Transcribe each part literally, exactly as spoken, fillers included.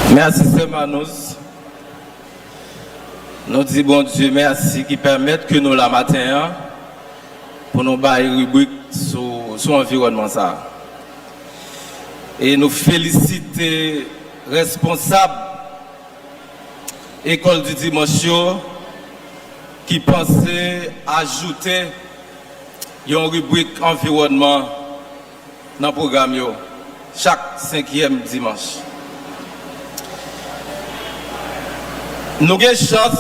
Mèsi, Sè Manous. Nou di Bondye mèsi ki pèmèt ke nou la maten an pou nou bay ribrik sou, sou anviwònman sa a. E nou felisite responsab École du Dimanche yo ki panse ajoute yon ribrik anviwònman nan pwogram yo chak senkyèm dimanch. Nou gen chans,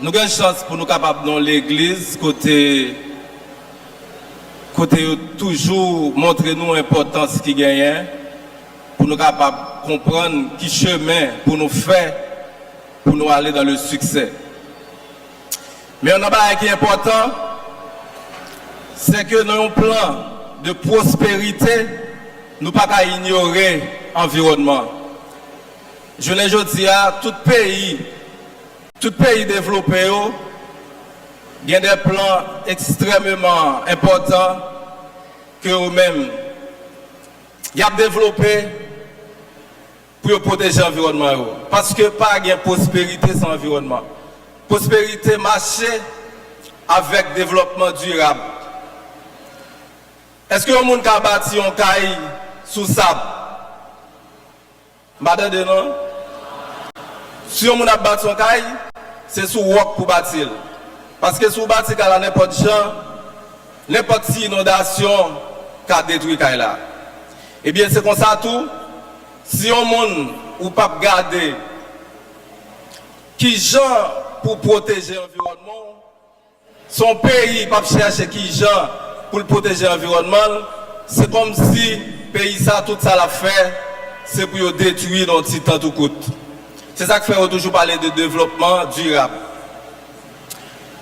nou gen chans pou nou kapab nan yon legliz kote, kote yo toujou montre nou enpòtans ki genyen pou nou kapab konprann ki chemen pou nou fè pou nou ale dans le succès. Men yon bagay ki enpòtan, se ke nan yon plan de pwosperite, nou pa ka inyore anviwònman. Jounen jodi a, tout peyi, tout peyi devlope yo gen de plan ekstrèmeman enpòtan ke yo menm y ap devlope pou yo pwoteje anviwònman yo. Paske pa gen pwosperite san anviwònman. Pwosperite mache avèk devlòpman dirab. Èske yon moun ka bati yon kay sou sab? M pa tande non. Si yon moun ap bati yon kay, se sou wòk pou bati l. Paske si w bati kay la nenpòt jan, nenpòt ti inondasyon ka detwi kay la. Ebyen, se konsa tou, si yon moun ou p ap gade ki jan pou pwoteje anviwònman w, si yon peyi p ap chèche ki jan pou l pwoteje anviwònman l, se kòmsi peyi sa, tout sa l ap fè, se pou yo detwi nan yon ti tan tou kout. Se sa k fè yo toujou pale de devlòpman dirab.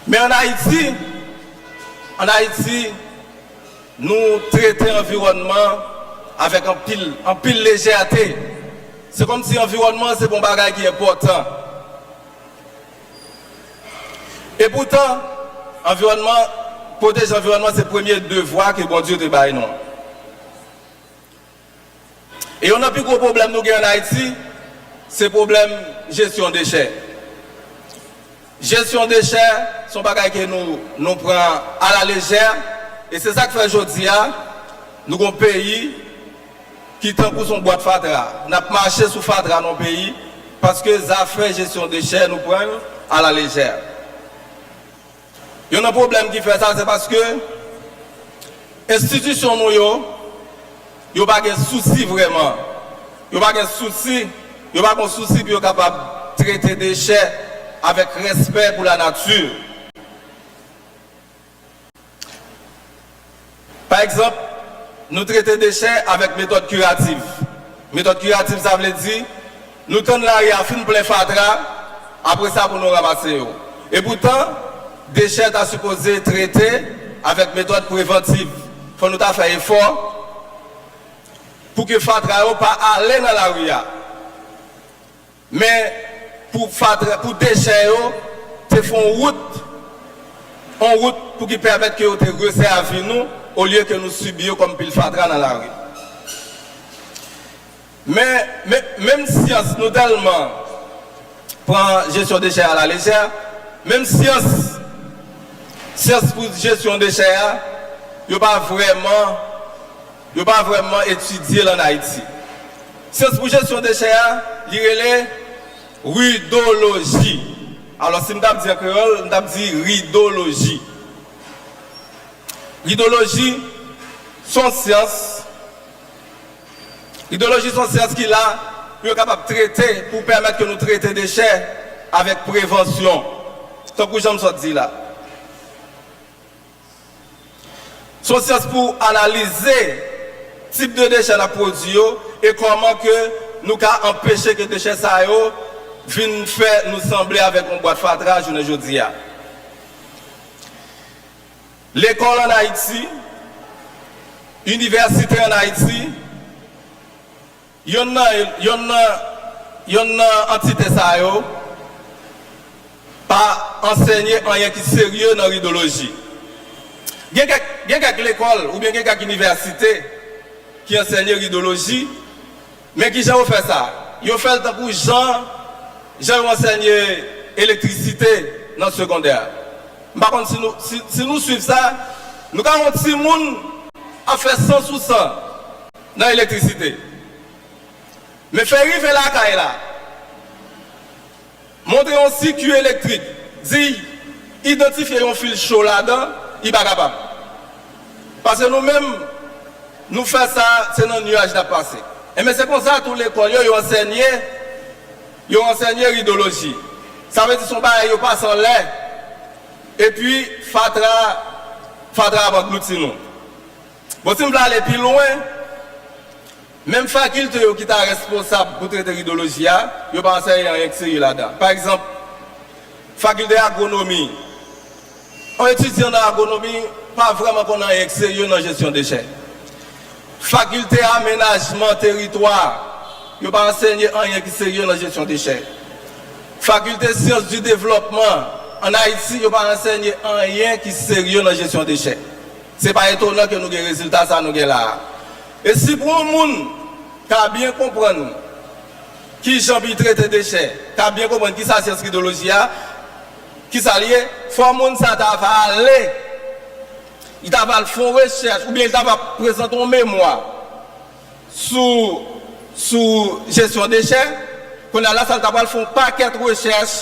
Men ann Ayiti, ann Ayiti, nou trete anviwònman avèk anpil, anpil lejète. Se kòmsi anviwònman se pa yon bagay ki enpòtan. Epoutan, anviwònman, pwoteje anviwònman se premye devwa ke Bondye te bay nou. E youn nan pi gwo pwoblèm nou gen ann Ayiti, se pwoblèm jesyon dechè. Jesyon dechè se yon bagay ke nou, nou pran alalejè, e se sa k fè jodi a, nou gen yon peyi ki tankou se yon bwat fatra. N ap mache sou fatra nan yon peyi, paske zafè jesyon dechè, nou pran l alalejè. Youn nan pwoblèm ki fè sa, se paske enstitisyon nou yo, yo pa gen sousi vrèman. Yo pa gen sousi, yo pa gen sousi pou yo kapab trete dechè avèk respè pou lanati. Pa egzanp, nou trete dechè avèk metòd kiratif. Metòd kiratif, sa vle di, nou tann lari a fin plen fatra, apre sa pou nou ranmase yo. Epoutan, dechè ta sipoze trete avèk metòd prevantif. Fò nou ta fè efò pou ke fatra yo pa ale nan lari a. Men pou fatra, pou dechè yo, te fè yon wout, yon wout pou ki pèmèt ke yo te resèvi nou, olye ke nou sibi yo kòm pil fatra nan lari. Men, men, menm syans nou tèlman pran jesyon dechè a la lejè, menm syans, syans pou jesyon dechè a, yo pa vrèman, yo pa vrèman etidye l ann Ayiti. Syans pou jesyon dechè a, li rele ridoloji. Alò, si m t ap di an kreyòl, m t ap di ridoloji. Ridoloji, se yon syans, ridoloji se yon syans ki la pou yo kapab trete, pou pèmèt ke nou trete dechè avèk prevansyon, tankou jan m sot di la. Se yon syans pou analize tip de dechè n ap pwodui yo e kòman ke nou ka anpeche ke dechè sa yo vin fè nou sanble avèk yon bwat fatra jounen jodi a. Lekòl ann Ayiti, inivèsite ann Ayiti, Yonn nan, yonn nan, yonn nan antite sa yo pa ansèye anyen ki serye nan ridoloji. Gen kèk, gen kèk lekòl oubyen gen kèk inivèsite ki ansèye ridoloji, men ki jan yo fè sa? Yo fè l tankou jan, jan yo ansèye elektrisite nan segondè a. M pa konn si nou, si, si nou swiv sa, nou ka wè yon timoun ap fè san sou san nan elektrisite. Men fè rive lakay la, montre yon sikui elektrik, di idantifye yon fil cho ladan, li pa kapab. Paske nou menm, nou fè sa, se nan nyaj n ap pase. Enben, se konsa tou lekòl yo, yo ansèye, yo ansèye ridoloji. Sa vle di se yon bagay yo pase anlè, epi fatra, fatra ap anglouti nou. Bon, si m vle ale pi lwen, menm fakilte yo ki ta responsab pou trete ridoloji a, yo pa ansèye anyen ki serye ladan. Pa egzanp, fakilte agwonomi. Yon etidyan nan agwonomi pa vrèman konn anyen ki serye nan jesyon dechè. Fakilte amenajman teritwa, yo pa ansèye anyen ki serye nan jesyon dechè. Fakilte syans di devlòpman ann Ayiti, yo pa ansèye anyen ki serye nan jesyon dechè. Se pa etonan ke nou gen rezilta sa nou gen la a. E si pou yon moun ka byen konprann kijan pou l trete dechè, ka byen konprann kisa syans ridoloji a, kisa l ye, fò moun sa ta va ale, li ta va al fè yon rechèch, oubyen li ta va prezante yon memwa sou, sou jesyon dechè. Kounye a la, sa l ta pral fè yon pakèt rechèch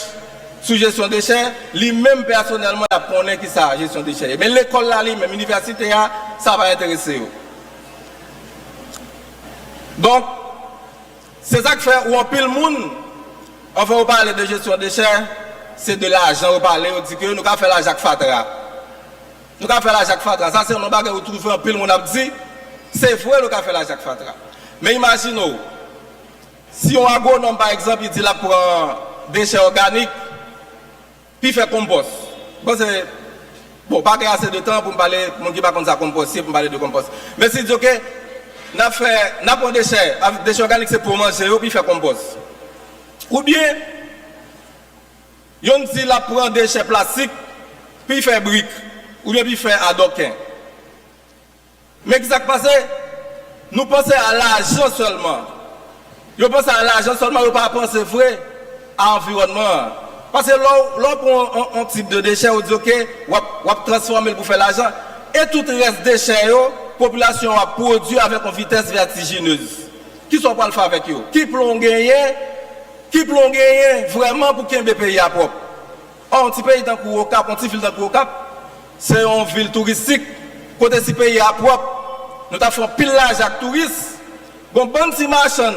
sou jesyon dechè, li menm pèsonèlman, l ap konnen kisa jesyon dechè ye. Men lekòl la li menm, inivèsite a, sa pa enterese yo. Donk, se sa k fè ou anpil moun, anvan yo pale de jesyon dechè, se de lajan yo pale, yo di ke nou ka fè lajan ak fatra. Nou ka fè lajan ak fatra. Sa se yon bagay ou twouve anpil moun ap di, se vre nou ka fè lajan ak fatra. Men imajine w, si yon agwonòm, pa egzanp, li di l ap pran dechè òganik, pou l fè konpòs. Bon, se, bon, pa gen ase de tan pou m pale, moun ki pa konn sa konpòs ye, pou m pale de konpòs. Men si l di, oke, n ap fè, n ap pran dechè, av-, dechè òganik se po manje yo, pou l fè konpòs. Oubyen, yonn di l ap pran dechè plastik, pou l fè brik, oubyen pou l fè adòken. Men kisa k pase? Nou panse a lajan sèlman. Yo panse a lajan sèlman, yo pa panse vre a anviwònman an. Paske lè w, lè w pran yon, yon, yon tip de dechè, ou di, oke, w ap, w ap transfòme l pou fè lajan. E tout rès dechè yo, popilasyon an ap pwodui avèk yon vitès vètijinez. Kisa w pral fè avèk yo? Ki plan w genyen? Ki plan w genyen vrèman pou kenbe peyi a pwòp? Ò, yon ti peyi tankou Okap, yon ti vil tankou Okap, se yon vil touristik, kote si peyi a pwòp, nou ta fè anpil lajan ak touris. Gon bann ti machann,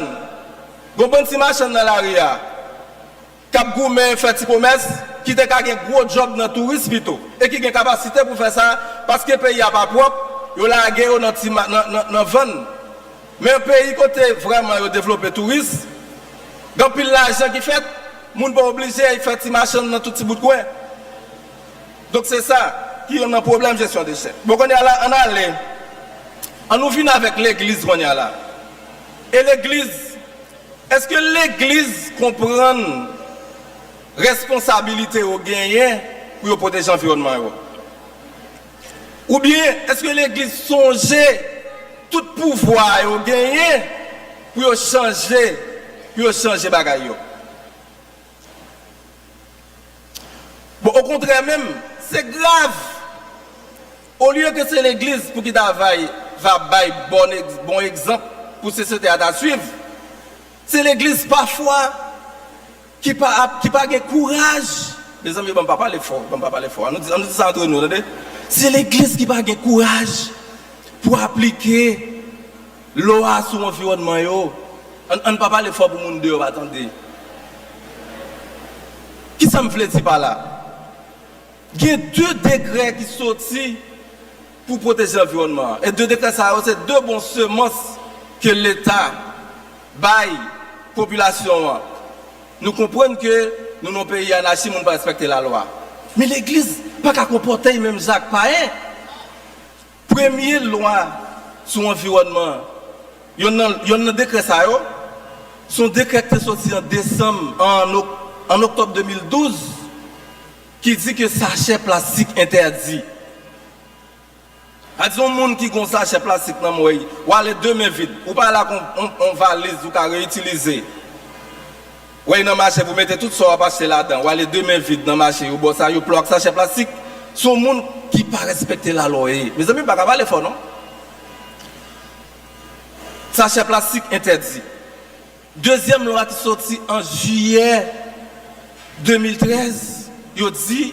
gon bann ti machann nan lari a, k ap goumen fè ti komès, ki te ka gen gwo djòb nan touris pito, e ki gen kapasite pou fè sa, paske peyi a pa pwòp, yo lage yo nan ti ma-, nan, nan, nan vann. Men yon peyi kote vrèman yo devlope touris, gen anpil lajan ki fèt, moun pa oblije fè ti machann nan tout ti bout kwen. Donk se sa ki youn nan pwoblèm jesyon dechè. Bon, kounye a la, ann ale, ann nou vin avèk legliz kounye a la. E legliz, èske legliz konprann responsabilite yo genyen pou yo pwoteje anviwònman yo? Oubyen, èske legliz sonje tout pouvwa yo genyen pou yo chanje, pou yo chanje bagay yo? Bon, okontrè menm, se grav. Olye ke se legliz pou ki ta vay, va bay bon, bon egzanp pou sosyete a ta swiv, se legliz pafwa ki pa ap, ki pa gen kouraj. Mezanmi, ban m pa pale fò, ban m pa pale fò. Ann nou di, ann nou di sa antre nou, tande. Se legliz ki pa gen kouraj pou aplike lwa sou anviwònman yo. Ann, ann pa pale fò pou moun deyò pa tande. Kisa m vle di pa la? Gen de dekrè ki soti pou pwoteje anviwònman an. E de dekrè sa yo, se de bon semans ke Leta bay popilasyon an. Nou konprann ke nou nan yon peyi anachi, moun pa respekte lalwa. Men legliz pa ka konpòte l menm jan ak payen. Premye lwa sou anviwònman an, yonn nan, yonn nan dekrè sa yo, se yon dekrè ki te soti an desanm, an ok-, an oktòb de mil douz, ki di ke sachè plastik entèdi. Sa di yon moun ki gen yon sachè plastik nan men w, w ale de men vid, ou pa ale ak yon, yon, yon valiz ou ka reyitilize. W al nan mache pou mete tout sa w ap achte ladan. W ale de men vid nan mache, yo ba w sa, yo plen w ak sachè plastik. Se yon moun ki pa respekte lalwa w ye. Mezanmi, m pa ka pale fò, non. Sachè plastik entèdi. Dezyèm lwa ki soti an jiyè de mil trèz, yo di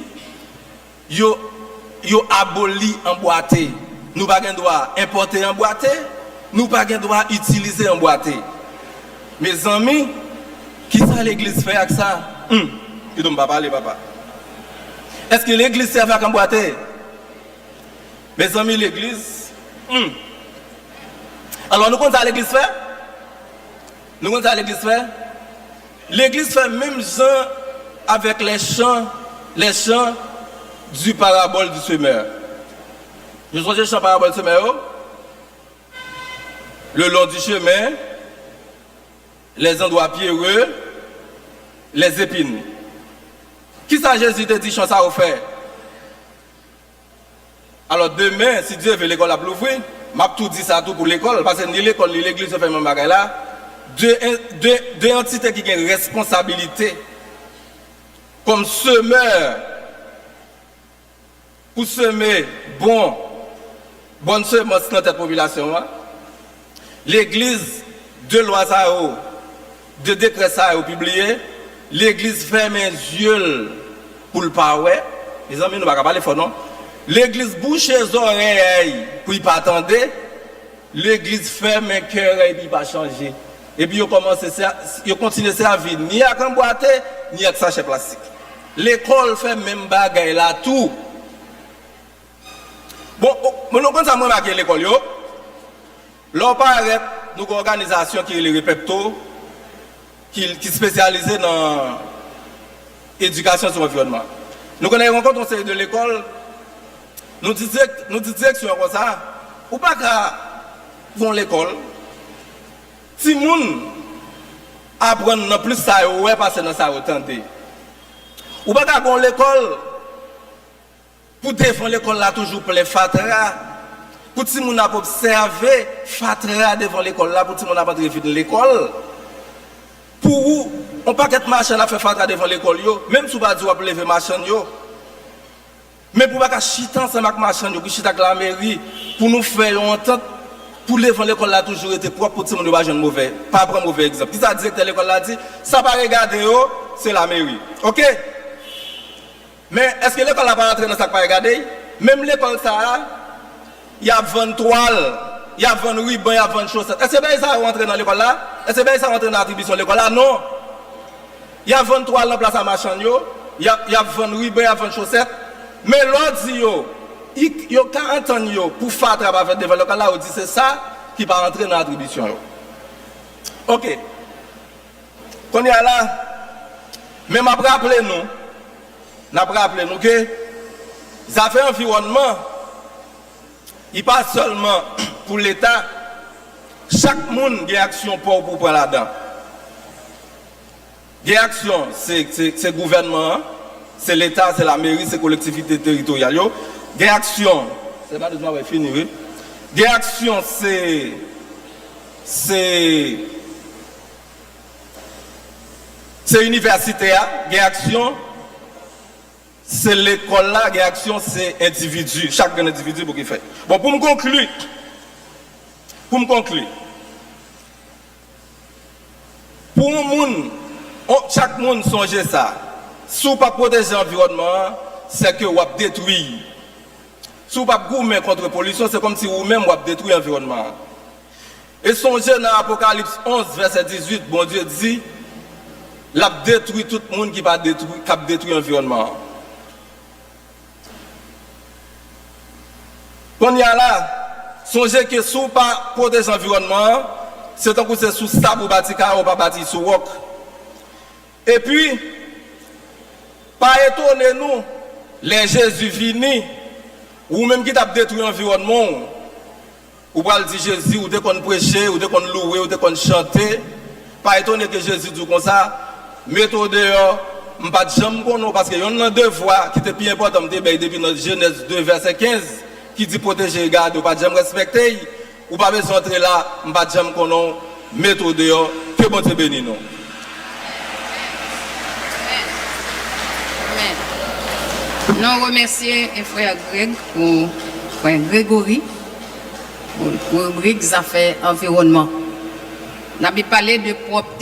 yo, yo aboli anbwate. Nou pa gen dwa enpòte anbwate, nou pa gen dwa itilize anbwate. Mezanmi, kisa legliz fè ak sa? Hmm, kidon m pa pale, papa. Èske legliz sèvi ak anbwate? Mezanmi, legliz, hmm. Alò, nou konn sa legliz fè? Nou konn sa legliz fè? Legliz fè menm jan avèk les chants, les chants du parabole du semeur. Nou sonje chan parabòl semè yo? Le long du chemin, les endroits pierreux, les épines. Kisa Jezi te di chan sa yo fè? Alò, demen, si Dye vle, lekòl ap louvri. M ap tou di sa tou pou lekòl, paske ni lekòl, ni legliz, yo fè menm bagay la. De, de, de antite ki gen responsabilite kòm semè pou seme bon, bòn semans nan tèt popilasyon an. Legliz, de lwa sa yo, de dekrè sa yo pibliye, legliz fèmen zye l pou l pa wè. Mezanmi, nou pa ka pale fò, non. Legliz bouche zòrèy pou l pa tande. Legliz fèmen kè epi pa chanje. Epi yo kòmanse sè-, yo kontinye sèvi ni ak anbwate, ni ak sachè plastik. Lekòl fè menm bagay la tou. Bon, o, bon, nou konn sa m remake lekòl yo. Lè w parèt, nou gen òganizasyon ki rele Repepto, ki, ki espesyalize nan edikasyon sou anviwònman. Nou konnen yo rankontre yon seri de lekòl, nou di dirèk-, nou di direksyon an konsa, ou pa ka gen yon lekòl, timoun aprann nan plis sa yo wè pase nan sa yo tande. Ou pa ka gen yon lekòl pou devan lekòl la toujou plen fatra, pou timoun ap obsève fatra devan lekòl la, pou timoun ap antre vin lekòl. Pou ou, yon pakèt machann ap fè fatra devan lekòl yo, menm si w pa di w ap leve machann yo. Men pou w pa ka chita ansanm ak machann yo, pou chita ak lameri, pou nou fè yon antant, pou devan lekòl la toujou rete pwòp, pou timoun yo pa jwenn movè, pa pran movè egzanp. Kisa direktè lekòl la di? Sa pa regade yo, se lameri. Oke? Men, èske lekòl la pa rantre nan sa k pa regade? Menm lekòl sa a, y ap vann twal, y ap vann riban, y ap vann chosèt. Èske bagay sa yo rantre nan lekòl la? Èske bagay sa yo rantre nan atribisyon lekòl la? Non. Y ap vann twal nan plas a machann yo, y ap, y ap vann riban, y ap vann chosèt. Men lè w di yo, y-, yo ka antann yo pou fatra pa fèt devan lekòl la, yo di se sa ki pa rantre nan atribisyon yo. Oke. Kounye a la, men m ap raple nou, n ap raple nou ke zafè anviwònman, li pa sèlman pou Leta, chak moun gen aksyon pa w pou w pran ladan. Gen aksyon, se, se, se gouvènman an, se Leta, se lameri, se kolektivite teritoryal yo. Gen aksyon, se madanm mwen fini, wi. Gen aksyon, se, se, se inivèsite a, gen aksyon, se lekòl la, gen aksyon, se endividi, chak grenn endividi pou ki fè. Bon, pou m konkli, pou m konkli, pou yon moun, on, chak moun sonje sa, si w p ap pwoteje anviwònman an, se ke w ap detwi l. Si w p ap goumen kont polisyon, se kòmsi ou menm w ap detwi anviwònman an. E sonje nan Apokalips onz, vèsè dizuit, Bondye di, l ap detwi tout moun ki pa detwi, k ap detwi anviwònman an. Kounye a la, sonje ke si w pa pwoteje anviwònman an, se tankou se sou sab ou bati kay ou, ou pa bati sou wòk. Epi, pa etone nou, lè Jezi vini, ou menm ki t ap detwi anviwònman w, ou pral di Jezi, ou te konn preche, ou te konn louwe, ou te konn chante. Pa etone ke Jezi di w konsa, "Mete w deyò, m pa t janm konnen w," paske yonn nan devwa ki te pi enpòtan m te bay depi nan Jenèz de vèsè kenz, ki di, "Pwoteje e gade, w pa t janm respekte l, ou pa bezwen antre la, m pa t janm konnen w, mete w deyò, ke Bondye beni nou." Nou remèsye frè Greg pou, frè Gregory, pou ribrik zafè anviwònman. N ap pale de pwòpte.